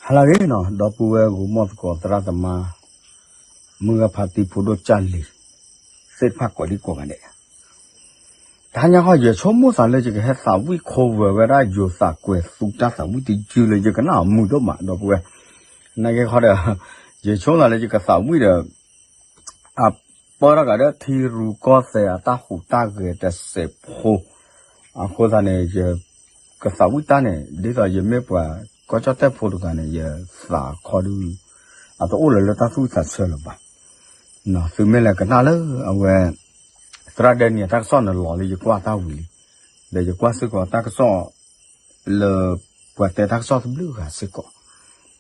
ဟါလၢအဂ့ၤနီၤ ဒီပုၢ်ဝဲၢ်ဂီၢ်မီၢ်သကိးသရၣ်သမါ မုၢ်ဂၤဖါတံၢ်ဖိဒိၣ်ကၢ်လံၤ သ့ၣ်တဖၣ်ကိးဒံကိးဂၤဒဲး, တဟါညါဃီ ယဆိကမိၣ်သးလၢယကဟဲသးဝံၣ် cover ဝဲဒၣ်ယိၤသးကွဲၤသူတၢ်သးဝံၣ်တယုၢ်လၢယကနၣ်အီၤမုာ်ဒိၣ်မး ဒီပုၢ်ဝဲၢ်, နာ်က့ခီဒီး ယဆိကမိၣ်သးလၢယကသးဝံၣ်ဒီး အပၢတဂၤဒီးထံရူၢ်ကီၢ်သဲးအတၢ်ဟူးတၢ်ဂဲၤတစဲးဖိ, အဃိသတးန့ၣ် ယကသးဝံၣ်တၢ်န့ၣ် ဒ်သိးယမ့ၢ်ပှၤကီၢ်ကၠီၣ်တဲၣ်ဖိတဂၤန့ၣ် ယသးခီဒုး အတအိၣ်လၢၤလၢတၢ်သူၣ်ဝံၣ်သးဆၢလၢၤဘၣ်. သုမ့ၢ်လဲၤကနၣ်လၢအဝဲ သရၣ်ဒဲနံၤအတၢ်ကစီၣ်န့ၣ်လီၤလၢယကွၢ်တၢ်ဝံၤလံ, ဒီးယကွၢ်စ့ၢ်ကီးတၢ်ကစီၣ် လၢပှၤတဲတၢ်ကစီၣ်တဘျုးဂၤစ့ၢ်ကီး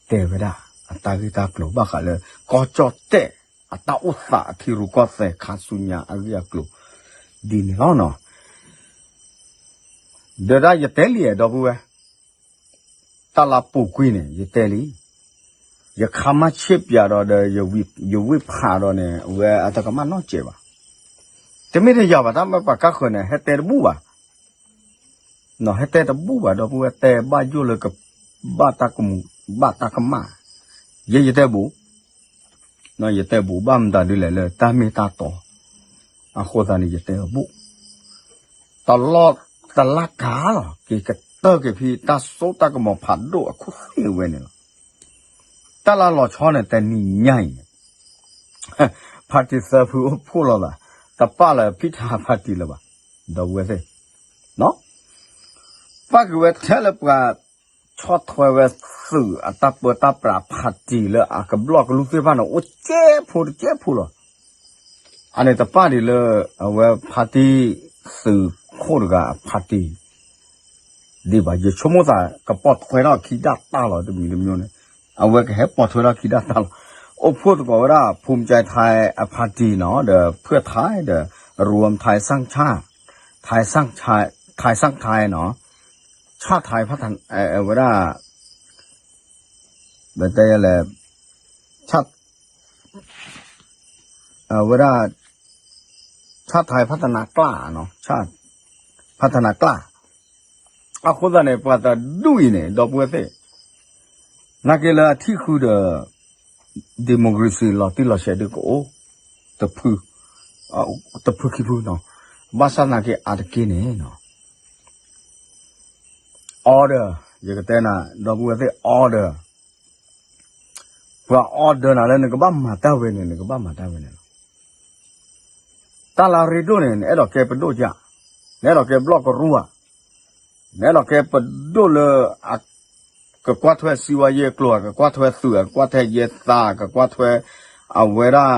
တဲဝဲဒၣ် အတၢ်ဂ့ၢ်တၢ်ကျိၤဘၣ်ဃးလၢ ကီၢ်ကၠီၣ်တဲၣ် အတၢ်အိၣ်သးအထံရူၢ်ကီၢ်သဲးခါဆူညါအဂ့ၢ်အကျိၤ ဒ်န့ၣ်လီၤနီၤ. ဒီးဒၣ်ယတဲလံ ဒီပုၢ်ဝဲၢ်, တၢ်လၢပူၤကွံာ်န့ၣ် ယတဲလံ, ယခါမၢ်ဆ့ၣ်ပၠးဒီးဒီး ယဝံၣ်ဖးဒီးန့ၣ် အဝဲအတကမၣ်နီတစဲးဘၣ်. တမ့ၢ်တယၤဘၣ် တၢ်မ့ၢ်ပှၤကါဃၢၤန့ၣ် ဟဲတဲတဘူၣ်ဘၣ် ဟဲတဲတဘူၣ်ဘၣ် ဒီပုၢ်ဝဲၢ် တဲဘၣ်ယိၣ်လၢကဘၣ်တၢ်ကမူး ဘၣ်တၢ်ကမၣ်, ယဲယတဲဘူး, ယတဲဘူးဘၣ်မတၤဒ်လဲၣ်လၢတၢ်မ့ၢ်တၢ်တီ, အဃိသတးန့ၣ် ယတဲအဘူး, တလီၢ်တလၢ်ကၤလီၤ က့ၤကတၢၢ်က့ၤဖဲတၢ်စိတၢ်ကမီၤဖးဒိၣ်အခိၣ်သ့ၣ်ဝဲန့ၣ်လီၤ. တၢ်လၢလီၤဆီန့ၣ် တနံၤညါအံၤန့ၣ် ဖါတံၢ်သၢဖုအိၣ်ဖှိၣ်လီၤသး, တပာ်လၢဖံထါဖါတံၢ်လၢၤဘၣ်, ဒီပုၢ်ဝဲၢ်သ့ၣ်, ပာ်က့ၤဝဲထဲလၢပှၤ ဆီၣ်ထွဲဝဲသုးအတၢ်ပၢတၢ်ပြးဖါတံၢ်လၢအကဘျီၣ်ကလူၢ်သ့ၣ်တဖၣ်န့ၣ် အိၣ်ကဲဖိတကဲဖိလီၤ. အန့ၣ်တပာ်ဒ်လၢ အဝဲဖါတံၢ်သုးခိၣ်တဂၤအဖါတံၢ် ဒ်ဘၣ် ယဆိကမိၣ်သး ကပိာ်ထွဲထီၣ်ခံဒၣ်တၢ်လီၤ တမံၤတမံၤန့ၣ်, အဝဲကဟဲပိာ်ထွဲထီၣ်ခံဒၣ်တၢ်လီၤ. အိၣ်ဖှိၣ်သကိးဝဲဒၣ် ဖူမကၠဲထဲအဖါတံၢ်နီၤ ဒီးဖှၢၣ်ထဲဒီး ရူဝမ်ထဲဆၣ်ဆၣ်, ထဲဆၣ်, ထဲဆၣ်ထဲနီၤ, ဆၣ်ထဲ ဝဲဒၣ် ဘယ်တဲလဲၣ်, ဝဲဒၣ် ဆၣ်ထဲဖါတနါကျါနီၤ, ဖါတနါကျါ, အဃိသတးန့ၣ် ပှၤတဒူၣ်အံၤန့ၣ် ဒီပုၢ်ဝဲၢ်သ့ၣ်, နာ်က့လၢအထံၣ်ဃုာ်ဒီး democracy လီၤတံၢ်လီၤဆဲးဒုးကအိၣ် တဖု, တဖုခံဖုနီၤ, ဘၣ်ဆၣ်နာ်က့အါတက့ၢ်န့ၣ်နီၤ order, ယကတဲနၤ ဒီပုၢ်ဝဲၢ်သ့ၣ် order, ပှၤ order နၤလၢနကဘၣ်မၤတၢ်ဝဲန့ၣ် နကဘၣ်မၤတၢ်ဝဲန့ၣ်လီၤ. တၢ်လၢအရ့ဒိၣ်န့ၣ် နအဲၣ်ဒိးကဲပဒိၣ်ဧါ, နအဲၣ်ဒိးကဲဘျီၣ်ကရူၢ်ဧါ, နအဲၣ်ဒိးကဲပဒိၣ်လၢ ကကွၢ်ထွဲစံးဝါယ့အကျိၤ, ကကွၢ်ထွဲသုး, ကကွၢ်ထွဲယဲသး, ကကွၢ်ထွဲ အဝဲဒၣ်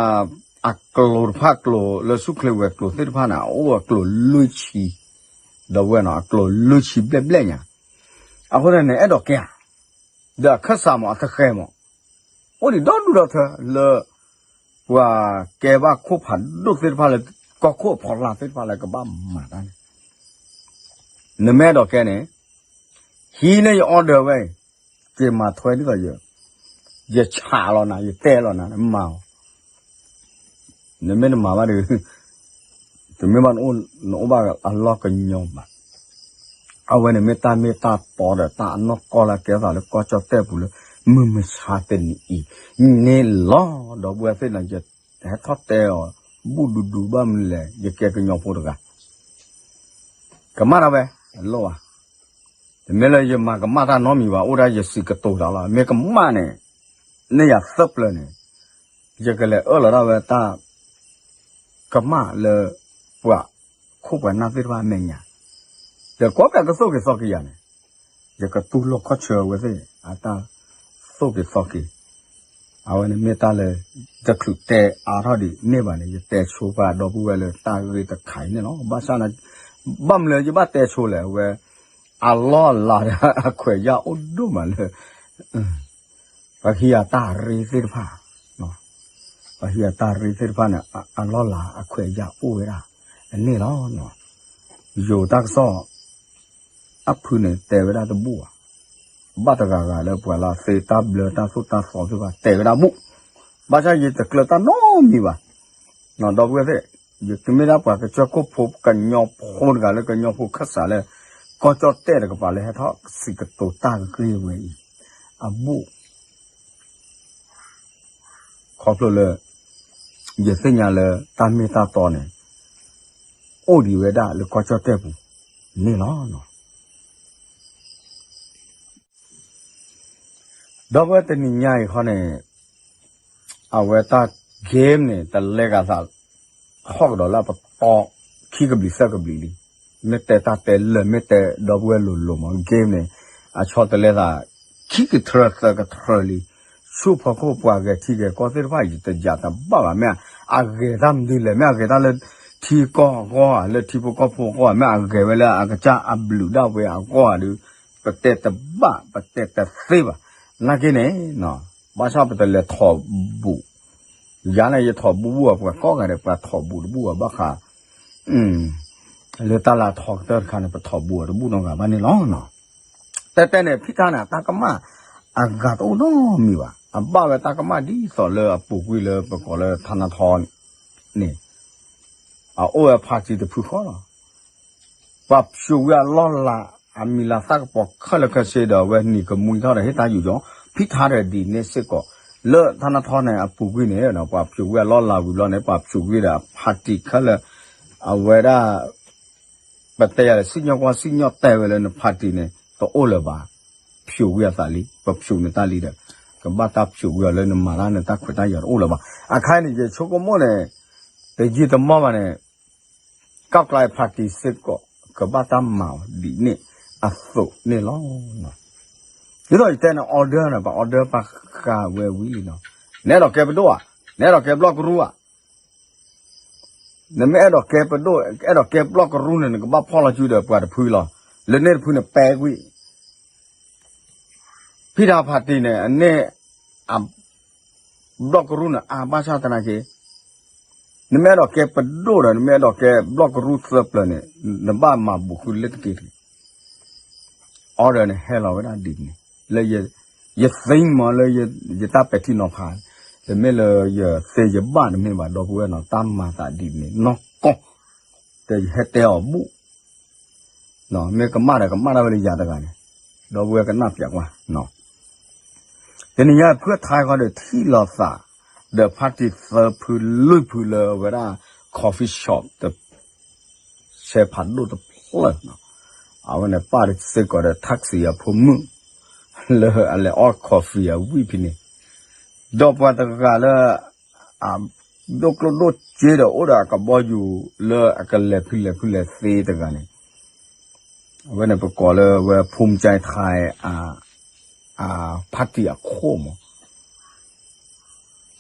အကျိၤတဖၣ်ကျိၤလၢဆူၣ်ချ့ဝဲၤကျိၤသ့ၣ်တဖၣ်န့ၣ် အအိၣ်အကျိၤလွံၢ်ဆံ, ဒီပုၢ်ဝဲၢ်နီၤ အကျိၤလွံၢ်ဆံဘျဲၣ်ဘျဲၣ်ညါ, အဃိန့ၣ် နအဲၣ်ဒိးကဲဧါ, ဒီးအခၢၣ်စးမး အတဃဲမး, အိၣ်ဒံးဒီဒူၣ်ဒီထၢလၢ ပှၤကဲဘၣ်ခိၣ်ဖးဒိၣ်သ့ၣ်တဖၣ်လၢ ကီၢ်ခိၣ်အဖီလာ်သ့ၣ်တဖၣ်လၢကဘၣ်မၤတၢ်န့ၣ် နမ့ၢ်အဲၣ်ဒိးကဲန့ၣ် ဟံးန့ၢ်ယ order ဝဲအံၤ, က့ၤမၤထွဲဒ်သိးယ ယဆးလီၤနၤ ယတဲလီၤနၤ နမၤအီၤ, နမ့ၢ်တမၤဘၣ်ဒီး တမ့ၢ်ဘၣ်နအိၣ်ဘၣ်အလီၢ်ကညီဘၣ်. အဝဲန့ၣ်မ့ၢ်တၢ်မ့ၢ်တၢ်တီဒီးတၢ်အနီၢ်ကီၢ်လၢအကဲထီၣ်သးလၢကီၢ်ကၠီၣ်တဲၣ်ပူၤလၢ မုၢ်မဆါတနံၤအံၤန့ၣ်လီၤ. ဒီပုၢ်ဝဲၢ်သ့ၣ်န့ၣ် ယဟဲထီၣ်တဲအီၤ ဘူၣ်ဒူဒူဘၣ်မနုၤလဲၣ် ယကဲကညီဖိတဂၤ ကမၣ်တၢ်ဝဲ အလိၣ်ဧါ. တမ့ၢ်လၢယမၤကမၣ်တၢ်နီတမံၤဘၣ် အိၣ်ဒၣ်ယစံးကတိၤတၢ်လီၤ. မ့ၢ်ကမၣ်န့ၣ် န့ၢ်ယၤသၢပျၢၤန့ၣ် ယကလဲၤအၢၣ်လီၤဒၣ်ဝဲတၢ် ကမၣ်လၢ ပှၤခိၣ်ပှၤနၢ်သ့ၣ်တဖၣ်အမဲာ်ညါ, ဒီးကိးပှၤကသိၣ်က့ၤသီက့ၤယၤန့ၣ် ယကတူၢ်လိာ်ခီၣ်ဆၢအဝဲသ့ၣ် အတၢ်သိၣ်က့ၤသီက့ၤ အဝဲန့ၣ်မ့ၢ်တၢ်လၢ တချုးတဲအါထီၣ်ဒံးန့ၢ်ဘၣ်န့ၣ် ယတဲဆိပှၤဒီပုၢ်ဝဲၢ်လၢတၢ်ဂ့ၢ်တခါအံၤန့ၣ်လီၤ. ဘၣ်ဆၣ်န့ၣ် ဘၣ်မနုၤလၢယဘၣ်တဲဆိလဲၣ် အဝဲ အလီၢ်အလၤဒီးအခွဲးအယာ်အိၣ်ဒိၣ်မးလၢ ပှၤဟံးအတၢ်ရ့သ့ၣ်တဖၣ်, ပှၤဟံးအတၢ်ရ့သ့ၣ်တဖၣ်န့ၣ် အလီၢ်လၤအခွဲးအယာ်အိၣ်ဝဲဒၣ် အန့ၣ်လီၤ. ယိၤတၢ်ကစီၣ် အဖုန့ၣ် တဲဝဲဒၣ်တဘူၣ်ဘၣ်. ဘၣ်တဂၤဂၤလၢပှၤလၢအသ့တၢ်ဘျၢတၢ်သိၣ်တၢ်သီသ့ၣ်တဖၣ် တဲဝဲဒၣ်ဘူၣ်. ဘၣ်ဆၣ်ယတကျၢၤတၢ်နီတမံၤဘၣ်. ဒီပုၢ်ဝဲၢ်သ့ၣ်, ယကမ့ၢ်ဒၣ်ပှၤကစၢၢ်ခိၣ်ဖိ ကညီဖိတဂၤလၢကညီဖိခၢၣ်စးလၢ ကီၢ်ကၠီၣ်တဲၣ်တကပၤလၢဟဲထီၣ်စံးကတိၤတၢ်ဂ့ၢ်ဝဲအံၤ အဘူၣ် ခီဖျိလၢ ယသ့ၣ်ညါလၢတၢ်မ့ၢ်တၢ်တီန့ၣ် အိၣ်ဒံးဝဲဒၣ်လၢကီၢ်ကၠီၣ်တဲၣ်ပူၤန့ၣ်လီၤ. ဒီပုၢ်ဝဲၢ်တနံၤညါအံၤခီန့ၣ် အဝဲတၢ် game န့ၣ် တလဲၤဂၤသး ထီၣ်ကဒီးလၢအပတီၢ် ခံကဘျံးသၢကဘျံးလံ. မ့ၢ်တဲတၢ်တဲလၢာ် မ့ၢ်တဲဒီပုၢ်ဝဲၢ်လိၤလိၤမး game န့ၣ် အဆီတလဲသး ခံကထြၢသၢကထြၢလံ. ဆူၣ်ဖီခိၣ်ပှၤဂဲၤထံဂဲၤကီၢ်သ့ၣ်တဖၣ် ယတယၤတဘၣ်ဘၣ်. မ့ၢ်အဂဲၤတၢ်မနုၤလဲၣ်, မ့ၢ်အဂဲၤတၢ်လၢထံကီၢ်အဂီၢ်ဧါ, လၢထံဖိကီၢ်ဖိအဂီၢ်ဧါ, မ့ၢ်အဂဲၤဝဲလၢအကစၢ်အဘျုးဒၣ်ဝဲအဂီၢ်ဧါဒီး ပတဲတဘၣ် ပတဲတသ့ဘၣ်. နာ်က့န့ၣ် ဘၣ်ဆၣ်ပတလဲၤထီၣ်ဘူး ယၤန့ၣ် ယထီၣ်ဘူးဘူးအီၤ ပှၤကိးဂၤဒဲး ပှၤထီၣ်ဘူးတဘူးအီၤဘၣ်ဃး လၢတၢ်လၢထီၣ်ကတၢၢ်တခါန့ၣ် ပထီၣ်ဘူးအီၤတဘူးနီတဂၤဘၣ်န့ၣ်လီၤ. တဲတဲန့ၣ် ဖံထါန့ၣ် အတၢ်ကမၣ်အဂၤတအိၣ်နီတမံၤဘၣ်. အဘၣ်ဝဲတၢ်ကမၣ်ဒ်သိးလၢအပူၤကွံာ်လၢပကိးလၢထါနါထီန့ၣ် အအိၣ်ဝဲ party တဖုဃီလီၤ. ပှၤဖျိးဝံၤအလီၢ်လၤ အမံၤလၤသၣ်ကပီၤခဲလၢာ်ခဲဆ့ဒီး အဝဲနံၤကမှံထီၣ်ဒီး ဟ့ၣ်တၢ်ယူးယီၣ် ဖံထါဒီးဒ်န့ၣ်စ့ၢ်ကီး လၢထါနါထီန့ၣ်အပူၤကွံာ်န့ၣ် ပှၤဖျိးဝံၤအလီၢ်လၤဝံၤဘျီန့ၣ် ပှၤဖျိးဝံၤဒီး party ခဲလၢာ် အဝဲဒၣ် ပတဲယၤလၢ စံၣ်ညီၣ်ကွီၢ်စံၣ်ညီၣ်တဲဝဲလၢန party န့ၣ် တအိၣ်လၢၤဘၣ်. ဖျိးဝံၤအသးလံ, ပဖျိးနတၢ်လံဒီး ကဘၣ်တၢ်ဖျိးဝံၤအီၤလၢနမၤတၢ်န့ၣ် တၢ်ခွဲးတၢ်ယာ်တအိၣ်လၢၤဘၣ်. အခါန့ၣ် ယဆိကမိၣ်န့ၣ် တယံာ်တမီၢ်ဘၣ်န့ၣ် ကီၢ်ကျါ party စ့ၢ်ကီး ကဘၣ်တၢ်မၤအီၤဒ်န့ၣ်အသိးန့ၣ်လီၤ. ဒ်သိးယတဲန့ၣ် order န့ၣ် ပှၤ order ပာ်ဃာ်ဝဲဝံၤလံနီၤ. နအဲၣ်ဒိးကဲပဒိၣ်ဧါ, နအဲၣ်ဒိးကဲဘျီၣ်ကရူၢ်ဧါ, နမ့ၢ်အဲၣ်ဒိးကဲပဒိၣ် အဲၣ်ဒိးကဲဘျီၣ်ကရူၢ်န့ၣ် နကဘၣ်ဖီၣ်လီၤစုဒီးပှၤတဖုလီၤ. လၢန့ၣ်တဖုန့ၣ်ပဲကွံာ် ဖံထါ party န့ၣ် အန့ၣ် အ ဘျီၣ်ကရူၢ်န့ၣ် အါဘၣ်ဆၣ်သနာ်က့ နမ့ၢ်အဲၣ်ဒိးကဲပဒိၣ်ဒီး နမ့ၢ်အဲၣ်ဒိးကဲဘျီၣ်ကရူၢ်သၢပျၢၤန့ၣ် နဘၣ်မၤဘူးဃုာ်လၢတက့ၢ်တဂ့ၤ. order န့ၣ် ဟဲလီၤဝဲဒၣ်ဒ်န့ၣ် လၢယ ယသ့မးလၢ ယတၢ်ပဲာ်ထံနီၤဖး တမ့ၢ်လၢယသ့ယဘၣ်တမ့ၢ်ဘၣ် ဒီပုၢ်ဝဲၢ်နီၤ တၢ်မၤသးဒ်န့ၣ် နီၢ်ကီၢ် တဲယဟဲတဲအီၤဘူး မ့ၢ်ကမၣ်ဒီးကမၣ်ဒၣ်ဝဲလၢယၤတဂၤန့ၣ် ဒီပုၢ်ဝဲၢ်ကနၣ်ပျးကွၢ် တနံၤညါဖုၣ်ထါခီဒီးထံၣ်လိာ်သး ဒီး party သၢဖုလွံၢ်ဖုလၢဝဲဒၣ် coffee shop တ ဆဲးဖးဒိၣ်တဖျၢၣ်နီၤ အဝဲန့ၣ်ပာ်စ့ၢ်ကီးဒီး taxi အဖိမုၣ် လၢအလဲၤအီၣ် coffee အဝံၣ်ဖဲန့ၣ် ဒီးပှၤတဂၤလၢ အ ဒိၣ်ကျိၣ်ဒိၣ်စ့ဒီးအိၣ်ဒီးအကဘီယူၤ လၢအကလဲၤဖုလဲၤဖုလဲၤသ့တဂၤန့ၣ် အဝဲန့ၣ်ပကိးလၢဝဲ ภูมิใจไทย အ အ party အခိၣ်မး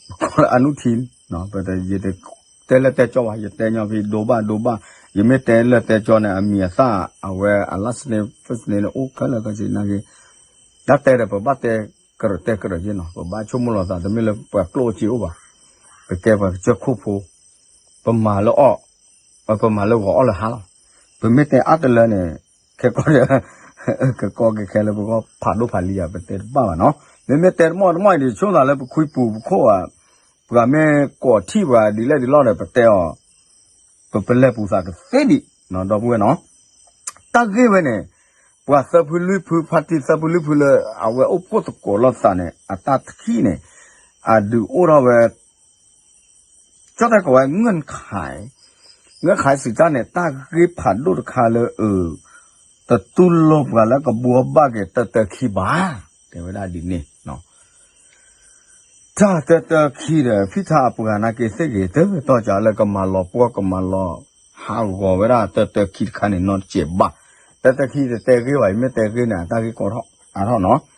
ပကိးလၢ အနုထံ ယတတဲလၢတဲကၠီဘၣ် ယတဲညီဖဲဒိဘၣ်ဒိဘၣ် ယမ့ၢ်တဲလၢတဲကၠီန့ၣ် အမံၤအသၣ် အဝဲအ last name first name န့ၣ် အိၣ်ခဲလၢာ်ခဲဆ့နာ်က့ တၢ်တဲဒီးပဘၣ်တဲကရၢတဲကရၢက့နီၤ ပဘၣ်ဆိကမိၣ်လီၤသး တမ့ၢ်လၢပှၤကျိၣ်အိၣ်စ့အိၣ်ဘၣ် ပကဲပှၤကစၢၢ်ခိၣ်ဖိ ပမၤလၢအီၣ် ပမၤလၢဂီၤအီၣ်လၢဟါလီၤ ပမ့ၢ်တဲအါတလၢန့ၣ် ခဲကီၢ်ဒီး ကကီကဲခဲလၢပဂီၢ်ဖးဒိၣ်ဖးလံဧါ ပတဲတဘၣ်ဘၣ်နီၤ မ့မ့ၢ်တဲတမီၢ်တမီၢ်အံၤန့ၣ် ဆိသးလၢပခွံပူၤပခိၣ်ဧါ ပှၤမ့ၢ်ကိးထံၣ်ပှၤဒ်လဲၣ်ဒ်လဲၣ်ဒီး ပတဲအီၤ ပပလဲၤပူၤသးကသ့ဒံး ဒီပုၢ်ဝဲၢ်နီၤ တၢ်ဂ့ၢ်ဝဲန့ၣ် ပှၤသၢဖုလွံၢ်ဖု party သၢဖုလွံၢ်ဖုလၢ အဝဲအိၣ်ဖှိၣ်သကိးလိာ်သးန့ၣ် အတၢ်ခံးန့ၣ် အဒုးအိၣ်ထီၣ်ဝဲ ကၠီၣ်တဲၣ်ကိးဝဲ ငိုၣ်ခး ငိုၣ်ခးစံးတၢ်န့ၣ် တၢ်ဂ့ၢ်ဖးဒိၣ်တခါလၢအ တတူၢ်လိာ်ပှၤလၢကဘှီဘၣ်က့ၤတၢတၢခံဘၣ် တဲဝဲဒၣ်ဒ်န့ၣ် တၢ်တၢတၢခံဒီး ဖံထါအပှၤနာ်က့သ့ၣ်ဂ့ၤ တၢ်တီၢ်ကၢလၢကမၤလီၤပှီၢ်ကမၤလီၤဟးဂီၤဝဲဒၣ်တၢတၢခံတခါန့ၣ် နီတစဲးဘၣ် တၢတၢခံတတဲဂ့ၢ်ဘၣ် ယမ့ၢ်တဲဂ့ၢ်န့ၣ် အတၢ်ဂ့ၢ်ကီထီၣ်အါထီၣ်နီၤ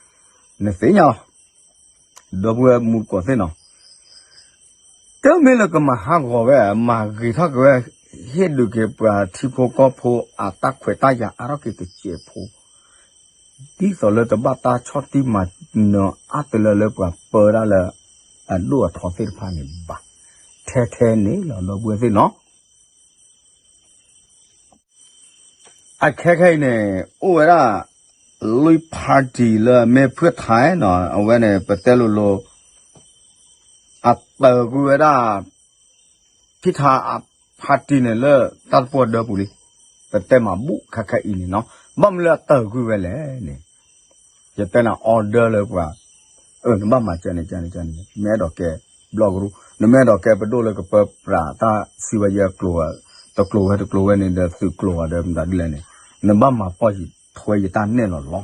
နသ့ၣ်ညါလီၤ ဒီပုၢ်ဝဲၢ်မူတကိးသ့ၣ်နီၤ တမ့ၢ်လၢကမၤဟးဂီၤဝဲ မၤဂ့ၤထီၣ်က့ၤဝဲ ဟ့ၣ်ဒုးက့ၤပှၤထံဖိကီၢ်ဖိအတၢ်ခွဲးတၢ်ယာ်အါထီၣ်က့ၤတစဲးဖိ ဒ်သိးလၢတဘၣ်တၢ်ဆီၣ်တံၢ်မၤနၢၤအါတလၢလၢပှၤပၢဒၣ်လၢ အဒိၣ်အထီသ့ၣ်တဖၣ်န့ၣ်ဘၣ် ထဲထဲန့ၣ်လီၤ ဒီပုၢ်ဝဲၢ်သ့ၣ်နီၤ အခဲခဲအံၤန့ၣ် အိၣ်ဝဲဒၣ် လွံၢ် party လၢအမ့ၢ်ဖုၣ်ထါနီၤ အဝဲန့ၣ် ပတဲလိၤလိၤ အတၢၤကွံာ်ဝဲဒၣ် ဖံထါအ party န့ၣ်လၢ တၢ်တပှီၢ်ဒၢပူၤလံ ပတဲမၤဘူၣ်ခဲခဲအံၤန့ၣ်နီၤ ဘၣ်မနုၤလၢအတၢၤကွံာ်ဝဲလဲၣ်န့ၣ် ယတဲနၤ order လၢပှၤ အၢ နဘၣ်မၤကဲန့ၣ်ကဲန့ၣ်ကဲန့ၣ် မ့ၢ်အဲၣ်ဒိးကဲ ဘျီၣ်ကရူၢ် နမ့ၢ်အဲၣ်ဒိးကဲပဒိၣ်လၢကပၢပြးတၢ်စံးဝဲယဲကျိၤ တကျိၤဝဲတကျိၤဝဲန့ၣ်ဒီးသုးကျိၤဝဲဒီးမတၤဒ်လဲၣ်န့ၣ် နဘၣ်မၤပီၢ်ယံၤထွဲယတၢ်နဲၣ်လီၤလီၤ.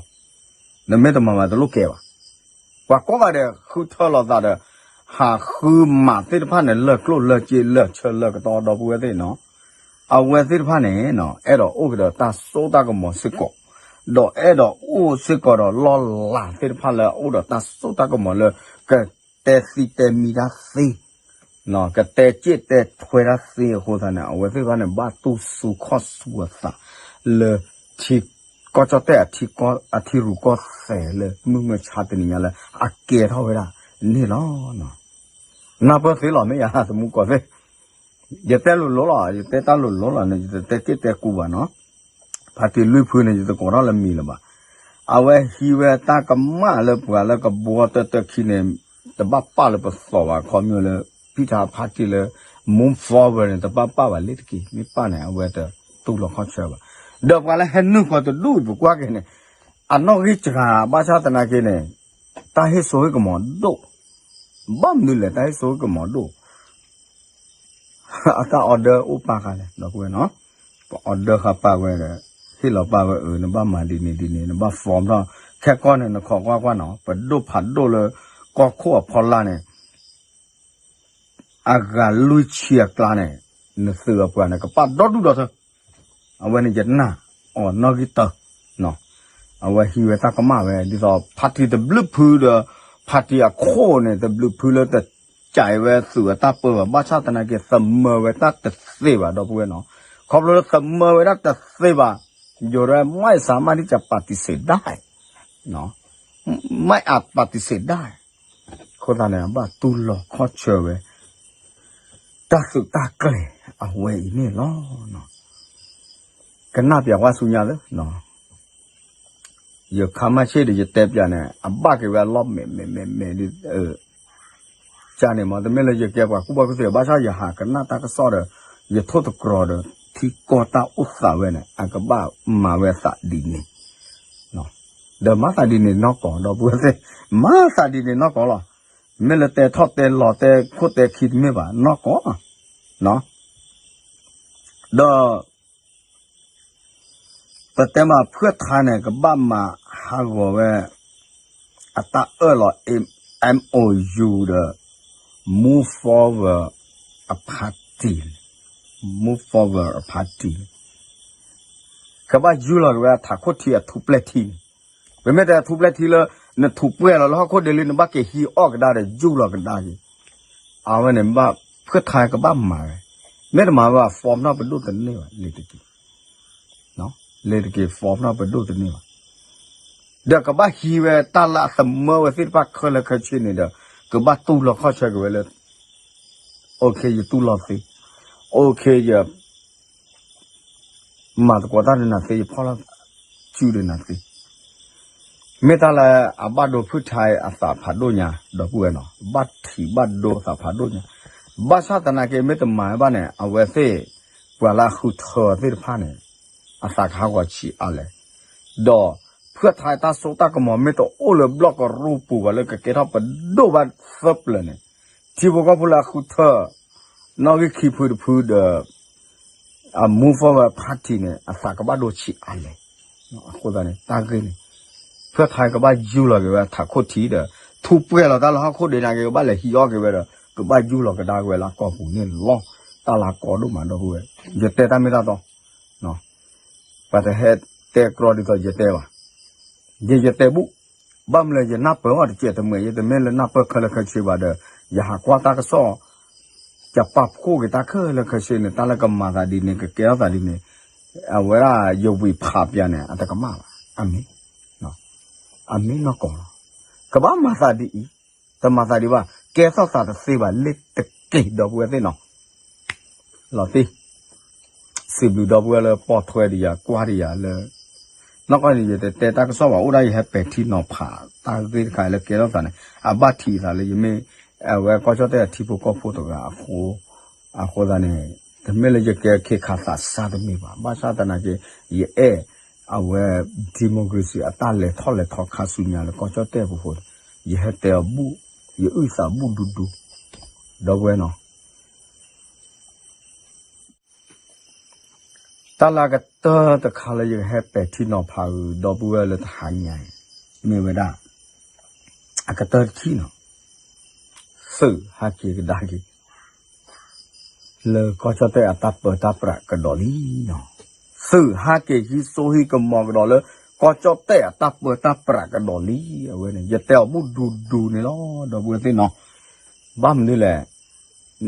နမ့ၢ်တမၤဘၣ်တလိၣ်ကဲဘၣ်. ပှၤကိးဂၤဒဲးဃုထၢလီၤသးဒီး ဟးဃုမးသ့ၣ်တဖၣ်န့ၣ် လၢၢ်ကျိၣ်လၢၢ်စ့လၢၢ်ဆၢလၢၢ်ကတီၢ်ဒီပုၢ်ဝဲၢ်သ့ၣ်နီၤ, အဝဲသ့ၣ်တဖၣ်န့ၣ်နီၤ အဲၣ်ဒိးအိၣ်ကဒီးတၢ်စိတၢ်ကမီၤစ့ၢ်ကီး, ဒီးအဲၣ်ဒိးအိၣ်စ့ၢ်ကီးဒီးလီၢ်လၤသ့ၣ်တဖၣ်လၢအအိၣ်ဒီးတၢ်စိတၢ်ကမီၤလၢ ကတဲသံတဲမံတၢ်သ့ ကတဲစ့ၣ်တဲထွဲတၢ်သ့အဃိသတးန့ၣ် အဝဲသ့ၣ်တဖၣ်န့ၣ် ဘၣ်တူၢ်စူၤခီၣ်စူၤအသးလၢ ထံ ကီၢ်ကၠီၣ်တဲၣ် အထံရူၢ်ကီၢ်သဲးလၢမုၢ်မဆါတနံၤညါလၢအကဲထီၣ်ဝဲဒၣ်န့ၣ်လီၤ. နၢ်ပၢၢ်သ့လီၤ မ့ၢ်ယၤသမူကီၢ်သ့ၣ်, ယတဲလိၤလိၤလီၤ ယတဲတၢ်လိၤလိၤလီၤန့ၣ် ယတတဲက့ၣ်တဲကူဘၣ်နီၤ, ဖါတံၢ်လွံၢ်ဖုန့ၣ် ယတကိးထီၣ်လၢမံၤလၢၤဘၣ်. အဝဲဟံးဝဲတၢ်ကမၣ်လၢပှၤလၢကဘှီတၢၢ်တၢၢ်ခံန့ၣ် တဘၣ်ပာ်လၢပသီၣ်ဘၣ် ခီမ့ၢ်လၢ ဖံထါဖါတံၢ်လၢ move forward န့ၣ် တဘၣ်ပာ်ဘၣ်လ့ၤတက့ၢ် မ့ၢ်ပာ်န့ၣ် အဝဲတတူၢ်လိာ်ခီၣ်ဆၢဘၣ်. ဒီးပှၤလၢဟဲနုာ်ဃီၤတဒူၣ်အံၤ ပကွၢ်က့ၤန့ၣ် အနီၣ်ဂံၢ်စှၤ ဘၣ်ဆၣ်သနာ်က့န့ၣ် တၢ်ဟ့ၣ်စိဟ့ၣ်ကမီၤဒိၣ်, ဘၣ်မနုၤလဲၣ် တၢ်ဟ့ၣ်စိဟ့ၣ်ကမီၤဒိၣ် အတၢ် order အိၣ်ပာ်ဃာ်လဲၣ် ဒီပုၢ်ဝဲၢ်နီၤ, ပ order ဃာ်ပာ်ဝဲဒီး ဟ့ၣ်လီၤပာ်ဝဲအၢ နဘၣ်မၤဒ်န့ၣ်ဒ်န့ၣ် နဘၣ် form ထီၣ် ခဲကီၢ်န့ၣ် နခိးကွၢ်ကွၢ်နီၤ ပဒိၣ်ဖးဒိၣ်လၢ ကီၢ်ခိၣ်အဖီလာ်န့ၣ် အဂၤလွံၢ်ဆံအကျါန့ၣ် နသုးအပှၤန့ၣ် ကပာ်ဒီဒူၣ်ဒီထၢ အဝဲန့ၣ်ယနာ်အီၤနီၣ်ဂံၢ်တၢ အဝဲဟံးဝဲတၢ်ကမၣ်ဝဲ ဒ်သိး ဖါတံၢ်တဘျုးဖုဒီး ဖါတံၢ်အခိၣ်န့ၣ် တဘျုးဖုလၢတကးဝဲသုးအတၢ်ပၢဘၣ် ဘၣ်ဆၣ်သနာ်က့ သမၢဝဲတၢ်တသ့ဘၣ် ဒီပုၢ်ဝဲၢ်နီၤ, ခီဖျိလၢသမၢဝဲဒၣ်တသ့ဘၣ် ယိၤရဲ ไม่สามารถที่จะปฏิเสธได้ ไม่อาจปฏิเสธได้ အဃိသတးန့ၣ် ဘၣ်တူၢ်လိာ်ခီၣ်ဆၢဝဲ တၢ်သုးတၢ်ကျဲၤအဝဲအံၤန့ၣ်လီၤ. ကနၣ်ပျးကွၢ်ဆူညါသၢ ယခါမၢ်ဆ့ၣ်ဒီးယတဲပျးန့ၣ် အဘၣ်က့ၤဝဲအလီၢ်မဲာ်မဲာ်မဲာ်မဲာ်ဒ် ကန့ၣ်မ့ၢ် တမ့ၢ်လၢယကဲပှၤကူၣ်ဘၣ်ကူၣ်သ့ ဘၣ်ဆၣ်ယဟးကနၣ်တၢ်ကစီၣ်ဒီး ယထိၣ်သတြီၤဒီး ထံကီၢ်တၢ်အိၣ်သးဝဲန့ၣ် အကဘၣ်မၤဝဲသးဒ်န့ၣ် ဒီးမၤသးဒ်န့ၣ်နီၢ်ကီၢ် ဒီပုၢ်ဝဲၢ်သ့ၣ် မၤသးဒ်န့ၣ်နီၢ်ကီၢ်လီၤ. မ့ၢ်လၢတဲထီၣ်တဲလီၤတဲခိၣ်တဲခံတမ့ၢ်ဘၣ် နီၢ်ကီၢ် ဒီး ပတဲမးဖုၣ်ထါန့ၣ် ကဘၣ်မၤဟးဂီၤဝဲ အတၢ်အၢၣ်လီၤ M O U ဒီး Move Forward အ party, Move Forward အ party န့ၣ် ကဘၣ်ယူၢ်လီၤက့ၤဝဲအထးခိၣ်ထံအထူးပှဲၤထံန့ၣ်, ပမ့ၢ်တဲအထူးပှဲၤထံလၢ နထူးပှဲၤလီၤလၢဟီၣ်ခိၣ်ဒ့လံ နဘၣ်က့ၤဟံးအီၣ်ကဒါဒီးယူၢ်လီၤကဒါက့ၤ, အဝဲန့ၣ်ဘၣ်ဖုၣ်ထါကဘၣ်မၤဝဲ, မ့ၢ်တမၤဝဲဘၣ် form နီၣ်ပဒိၣ်တန့ၢ်ဘၣ် လ့ၤတက့ၢ် လ့ၤတက့ၢ် form နီၣ်ပဒိၣ်တန့ၢ်ဘၣ်, ဒီးကဘၣ်ဟံးဝဲတၢ်လၢအသမၢဝဲသ့ၣ်တဖၣ်ခဲလၢာ်ခဲဆ့န့ၣ်ဒီး ကဘၣ်တူၢ်လိာ်ခီၣ်ဆၢက့ၤဝဲလၢ OK ယတူၢ်လိာ်သ့, OK ယ မၤသကိးတၢ်ဒီးနၤသ့ ယဖီၣ်လီၤစုဒီးနၤသ့, မ့ၢ်တၢ်လၢအဘၣ်ဒိဖုၣ်ထါအသးဖးဒိၣ်ညါ ဒီပုၢ်ဝဲၢ်နီၤ ဘၣ်ထံးဘၣ်ဒိအသးဖးဒိၣ်ညါ, ဘၣ်ဆၣ်သနာ်က့ မ့ၢ်တမၤဝဲဘၣ်န့ၣ် အဝဲသ့ၣ် ပှၤလၢအဃုထၢသ့ၣ်တဖၣ်န့ၣ် အသးကဟးဂီၤဆံးအါလဲၣ်, ဒီးဖုၣ်ထါတၢ်စိတၢ်ကမီၤ မ့ၢ်တအိၣ်လၢဘျီၣ်ကရူၢ်ပူၤဘၣ်လၢကကဲထီၣ်ပဒိၣ်ဘၣ်သၢပျၢၤန့ၣ် ထံဖိကီၢ်ဖိလၢအဃုထၢ နီၣ်ဂံၢ်ခံဖုတဖုဒီး အ Move Forward Party န့ၣ် အသးကဘၣ်ဒိဆံးအါလဲၣ်, အဃိသတးန့ၣ် တၢ်ဂ့ၢ်န့ၣ် ဖုၣ်ထါကဘၣ်ယူၢ်လီၤက့ၤဝဲထးခိၣ်ထံဒီး ထူးပှဲၤလီၤတၢ်လၢဟီၣ်ခိၣ်ဒ့နာ်က့ ကဘၣ်လဲၤဟံးအီၣ်က့ၤဝဲဒီး ကဘၣ်ယူၢ်လီၤကဒါက့ၤဝဲလၢကီၢ်ပူၤန့ၣ်လီၤ, တၢ်လၢကီဒိၣ်မး ဒီပုၢ်ဝဲၢ် ယတဲတၢ်မ့ၢ်တၢ်တီ ပှၤတဟဲတဲကြီဒ်သိးယတဲဘၣ်, ယယတဲဘူၣ်, ဘၣ်မနုၤလဲၣ် ယနၢ်ပၢၢ်အီၤတကဲးတမှဲၤ ယတမ့ၢ်လၢနၢ်ပၢၢ်ခဲလၢာ်ခဲဆ့ဘၣ်ဒီး ယဟးကွၢ်တၢ်ကစီၣ်, ယပာ်ဖှိၣ်က့ၤတၢ်ခဲလၢာ်ခဲဆ့န့ၣ် တၢ်လၢကမၤသးဒ်န့ၣ် ကကဲထီၣ်သးဒ်န့ၣ်, အဝဲဒၣ်ယဝံၤဖးပျၢၤန့ၣ် အတကမၣ်ဘၣ်, အမ့ၢ်, အမ့ၢ်နီၢ်ကီၢ်လီၤ, ကဘၣ်မၤသးဒ်အံၤ, တမၤသးဒံးဘၣ် ကဲထီၣ်သးတသ့ဘၣ် လ့ၤတက့ၢ် ဒီပုၢ်ဝဲၢ်သ့ၣ်နီၤ လီၤတံၢ်, စံးဘျုးဒီပုၢ်ဝဲၢ်လၢပိာ်ထွဲဒံးယၤ ကွၢ်ဒံးယၤလၢ, နီၢ်ကီၢ်န့ၣ် ယတတဲတၢ်ကစီၣ်ဘၣ် အိၣ်ဒၣ်ယဟဲပဲာ်ထံနီၤဖး တၢ်ဂ့ၢ်တခါလၢကဲထီၣ်သးန့ၣ် အဘၣ်ထံးသးလၢယမ့ၢ်, အဝဲကီၢ်ကၠီၣ်တဲၣ်အထံဖိကီၢ်ဖိတဂၤအဃိ, အဃိသတးန့ၣ်, တမ့ၢ်လၢယကဲခ့ခါသးစၢ်တမ့ၢ်ဘၣ် ဘၣ်ဆၣ်သနာ်က့, ယအဲၣ်, အဝဲ, democracy အတၢ်လဲၤထီၣ်လဲၤထီခါဆူညါလၢကီၢ်ကၠီၣ်တဲၣ်ပူၤဃိ, ယဟဲတဲအီၤဘူၣ်, ယအုၣ်သးဘူၣ်ဒူဒူ ဒီပုၢ်ဝဲၢ်နီၤ, တၢ်လၢအကတၢၢ်တခါလၢယကဟဲပဲာ်ထံနီၤဖးအီၤ ဒီပုၢ်ဝဲၢ်လၢတဟါညါအံၤ မ့ၢ်ဝဲဒၣ် အကတၢၢ်တထံၣ်နီၤ, သုးဟဲက့ၤကဒါက့ၤ လၢကီၢ်ကၠီၣ်တဲၣ်အတၢ်ပၢတၢ်ပြးကဒီးလံနီၤ, သုးဟဲက့ၤဟံးစိဟံးကမီၤကဒီးလၢ ကီၢ်ကၠီၣ်တဲၣ်အတၢ်ပၢတၢ်ပြးကဒီးလံ, အဝဲန့ၣ် ယတဲအီၤဘူၣ်ဒူဒူန့ၣ်လီၤ ဒီပုၢ်ဝဲၢ်သ့ၣ်နီၤ, ဘၣ်မနုၤလဲၣ်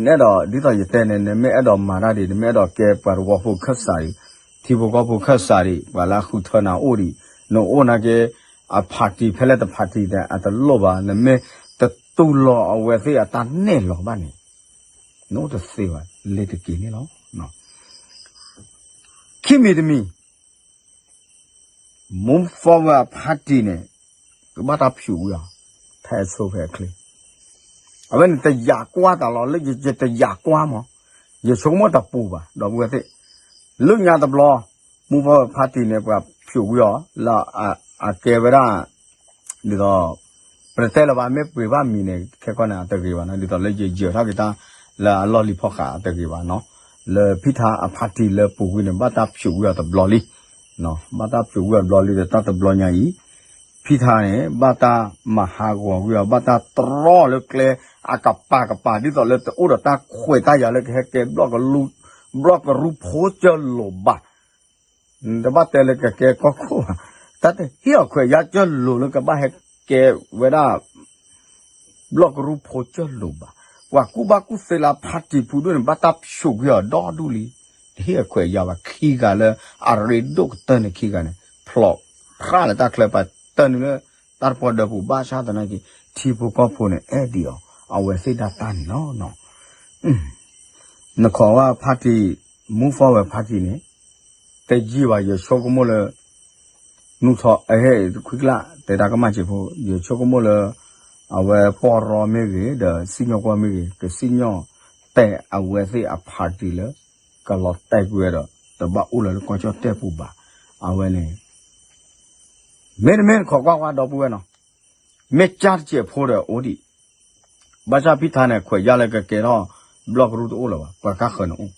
နအဲၣ်ဒိး ဒ်သိးယတဲန့ၣ် နမ့ၢ်အဲၣ်ဒိးမၤတၢ်ဒံး နမ့ၢ်အဲၣ်ဒိးကဲပှၤသဝီဖိခၢၣ်စးဒံး, ထံဖိကီၢ်ဖိခၢၣ်စးဒံး ပှၤလၢအဃုထၢနၤအိၣ်ဒံး, နအိၣ်နာ်က့ အ party ဖဲလဲၣ်တ party န့ၣ် အတလိၣ်ဘၣ်, နမ့ၢ်တတူၢ်လိာ်အဝဲသ့ၣ်အတၢ်နဲၣ်လီၤဘၣ်န့ၣ် နအိၣ်တသ့ဘၣ်, လ့ၤတက့ၤန့ၣ်လီၤ. ခံမံၤတမံၤ Move Forward အ party န့ၣ် ကဘၣ်တၢ်ဖျိးကွံာ်အီၤ ဖဲအဆိဖဲအချ့, အဝဲန့ၣ်တယာ်ကွၢ်တၢ်လီၤ လၢယတယာ်ကွၢ်မး, ယဆိကမိၣ်တပူၤဘၣ် ဒီပုၢ်ဝဲၢ်သ့ၣ်, လၢညါတဘျီ Move Forward အ party န့ၣ် ပှၤဖျိးကွံာ်အီၤ လၢအကဲဝဲဒၣ် ဒ်သိး ပတဲလၢၤဘၣ် မ့ၢ်ပှ့ၤဘၣ်မံၤန့ၣ် ခဲကီၢ်န့ၣ် အတဂ့ၤဘၣ်နီၤ, ဒ်သိးလၢယယၢၤထီၣ်က့ၤတၢ်လၢအလီၢ်လံၤဖီဃးအတဂ့ၤဘၣ်နီၤ, လၢဖံထါအ party လၢပူၤကွံာ်န့ၣ် ဘၣ်တၢ်ဖျိးကွံာ်အီၤတဘျီလံ, ဘၣ်တၢ်ဖျိးကွံာ်အီၤတဘျီလံဒီး တၢ်တဘျီညါအံၤ ဖံထါန့ၣ် ဘၣ်တၢ်မၤဟးဂီၤကွံာ်အီၤ ဘၣ်တၢ်တြီလၢကျဲအကပၤကပၤ ဒ်သိးလၢတအိၣ်ဒီးတၢ်ခွဲးတၢ်ယာ်လၢကဟဲကဲ ဘျီၣ်ကရူၢ်ဖိကၠၢၢ်လိာ်ဘၣ် တဘၣ်တဲလၢကကဲကီၢ်ခိၣ်ဘၣ်, တၢ်တဟ့ၣ်အီၤခွဲးယာ်ကၠၢၢ်လိာ်လၢကဘၣ်ဟဲကဲဝဲဒၣ် ဘျီၣ်ကရူၢ်ဖိကၠၢၢ်လိာ်ဘၣ်, ပှၤကူၣ်ဘၣ်ကူၣ်သ့လၢအ party ပူၤဒိၣ်န့ၣ် ဘၣ်တၢ်ဖျိးကွံာ်အီၤဒီဒူၣ်လံ, တဟ့ၣ်အခွဲးယာ်ဘၣ် ခံဂၤလၢအရ့ဒိၣ်ကတၢၢ်န့ၣ်ခံဂၤန့ၣ် ဖျိးဖျါလၢတၢ်ချၢ ပှၤတၢၢ်နုာ်လၢတၢ်တပှီၢ်ဒၢးပူၤ ဘၣ်ဆၣ်သနာ်က့ ထံဖိကီၢ်ဖိန့ၣ် အဲၣ်ဒိးအီၤ အဝဲသ့ၣ်ဒၣ်တၢ်န့ၣ်လီၤ. နခိးဝဲ party, Move Forward party န့ၣ် တယံာ်ဘၣ် ယဆိကမိၣ်လၢ နူၢ်ထီၣ်အဟဲခွံကျါ တဲတၢ်ကမၣ်စ့ၢ်ဖိ ယဆိကမိၣ်လၢ အဝဲပီၢ်ရီမ့ၢ်ဂ့ၤ ဒီးစံၣ်ညီၣ်ကွီၢ်မ့ၢ်ဂ့ၤ ကစံၣ်ညီၣ်တဲာ်အဝဲသ့ၣ်အ party လၢ ကလီၤတဲာ်ကွံာ်ဝဲဒီး တဘၣ်အိၣ်လၢၤလၢကီၢ်ကၠီၣ်တဲၣ်ပူၤဘၣ်. အဝဲန့ၣ် မ့တမ့ၢ်နခိးကွၢ်ကွၢ် ဒီပုၢ်ဝဲၢ်နီၤ, မ့ၢ်ကၢ်တစဲးဖိဒီးအိၣ်ဒံး, ဘၣ်ဆၣ်ဖံထါန့ၣ် ခွဲးယာ်လၢကကဲထီၣ် ဘျီၣ်ကရူၢ်တအိၣ်လၢၤဘၣ်, ပှၤကါဃၢၤန့ၣ်အိၣ်,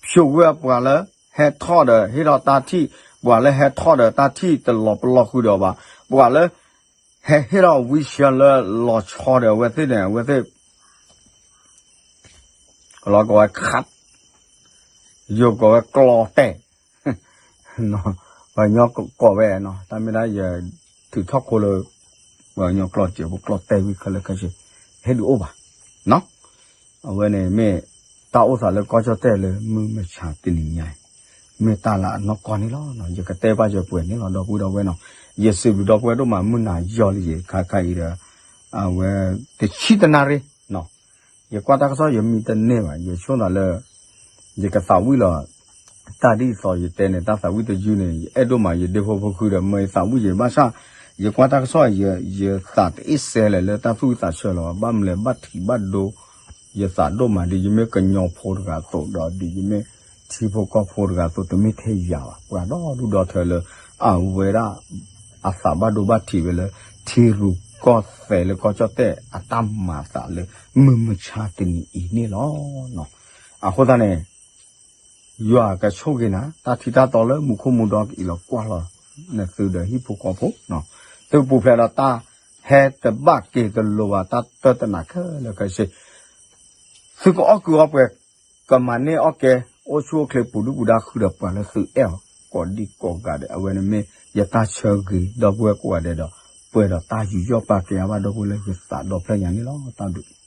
ဖျိးကွံာ်ပှၤလၢဟဲထီၣ်ဒီးဟ့ၣ်ထီၣ်တၢ်ထံၣ်, ပှၤလၢဟဲထီၣ်ဒီးတၢ်ထံၣ်တလီၤပလီၢ်ဃုာ်ဒီးဘၣ်, ပှၤလၢ ဟဲဟ့ၣ်ထီၣ်ဝံဆၢလၢလီၤဆီဒီးအဝဲသ့ၣ်န့ၣ် အဝဲသ့ၣ် ကလီၤကိးဝဲ ခး ယိၤကိးဝဲကျီတဲာ်, ပှၤကညီကိးဝဲနီၤ, တၢ်မ့ၢ်ဒၣ်ယထုးထီၣ်ခိလၢ ပှၤကညီကျီစဲးဖိကျီတဲာ်ဝံၤခဲလၢာ်ခဲဆ့ ဟဲဒုးအိၣ်ဘၣ်. အဝဲန့ၣ်မ့ၢ်တၢ်အိၣ်သးလၢကီၢ်ကၠီၣ်တဲၣ်လၢမုၢ်မဆါတနံၤညါအံၤ, မ့ၢ်တၢ်လၢအနီၢ်ကီၢ်န့ၣ်လီၤ. ယကတဲဘၣ်ယပှဲၤန့ၣ်လီၤ ဒီပုၢ်ဝဲၢ်နီၤ, ယစံးဘျုးဒီပုၢ်ဝဲၢ်ဒိၣ်မး မုၢ်နၤယီၤလံယံၤ ခါခါအံၤဒီး အဝဲ တဆံတနၣ်ရံၣ် ယကွၢ်တၢ်ကစီၣ်ယမံတန့ၢ်ဘၣ်, ယဆိသးလၢ ယကသးဝံၣ်လီၤ တၢ်ဒ်သိးယတဲန့ၣ် တၢ်သးဝံၣ်တယုၢ်န့ၣ် ယအဲၣ်ဒိၣ်မး ယဒ့ဖိဖိဃုဒီး မ့ၢ်ယသးဝံၣ်ယံၤဘၣ်ဆၣ် ယကွၢ်တၢ်ကစီၣ် ယသးတအ့ၣ်စဲလဲၣ်လၢတၢ်သူၣ်ဝံၣ်သးဆၢလီၤ, ဘၣ်မနုၤလဲၣ် ဘၣ်ထံးဘၣ်ဒိ ယသးဒိၣ်မး ဒ်ယမ့ၢ်ကညီဖိတဂၤအသိးဒီး ဒ်ယမ့ၢ်ထံဖိကီၢ်ဖိတဂၤအသိး တမ့ၢ်ထဲယၤဘၣ်, ပှၤဒီဒူၣ်ဒီထၢလၢ အဝဲဒၣ် အသးဘၣ်ဒိဘၣ်ထံးဝဲလၢ ထံရူၢ်ကီၢ်သဲးလၢကီၢ်ကၠီၣ်တဲၣ်အတၢ်မၤအသးလၢ မုၢ်မဆါတနံၤအံၤန့ၣ်လီၤ. အဃိသတးန့ၣ် ယွၤကဆိၣ်ဂ့ၤနၤ တၢ်ထံတၢ်တီလၢမူခိၣ်မူဒီကအံၤလီၤကွၢ်လီၤ နသုဒီးဟံၣ်ဖိဃီဖိ သုပူၤဖျဲးဒီးတၢ်ဟဲတဘၣ်က့ၤတလိၤဘၣ် တၢ်တၢတနးခဲလၢာ်ခဲဆ့ သုကအီၣ်ကုၢ်အီၣ်ပှဲၤ ကမၤန့ၢ်အီၣ်ကဲ အိၣ်ဆူၣ်အိၣ်ချ့ပူၤဒုၣ်ပူၤဒါဃုာ်ဒီးပှၤလၢသုအဲၣ်အီၤ ကိးဒံကိးဂၤဒဲး အဝဲန့ၣ်မ့ၢ်ယတၢ်ဆၢဂ့ၤ ဒီပုၢ်ဝဲၢ်ကိးဂၤဒဲးဒီး ပှဲၤဒီးတၢ်ယူးယီၣ်ပာ်ကဲအါဘၣ်ဒီပုၢ်ဝဲၢ်လၢယသးဒီဖျၢၣ်ညါန့ၣ်လီၤ. တၢ်ဘျုး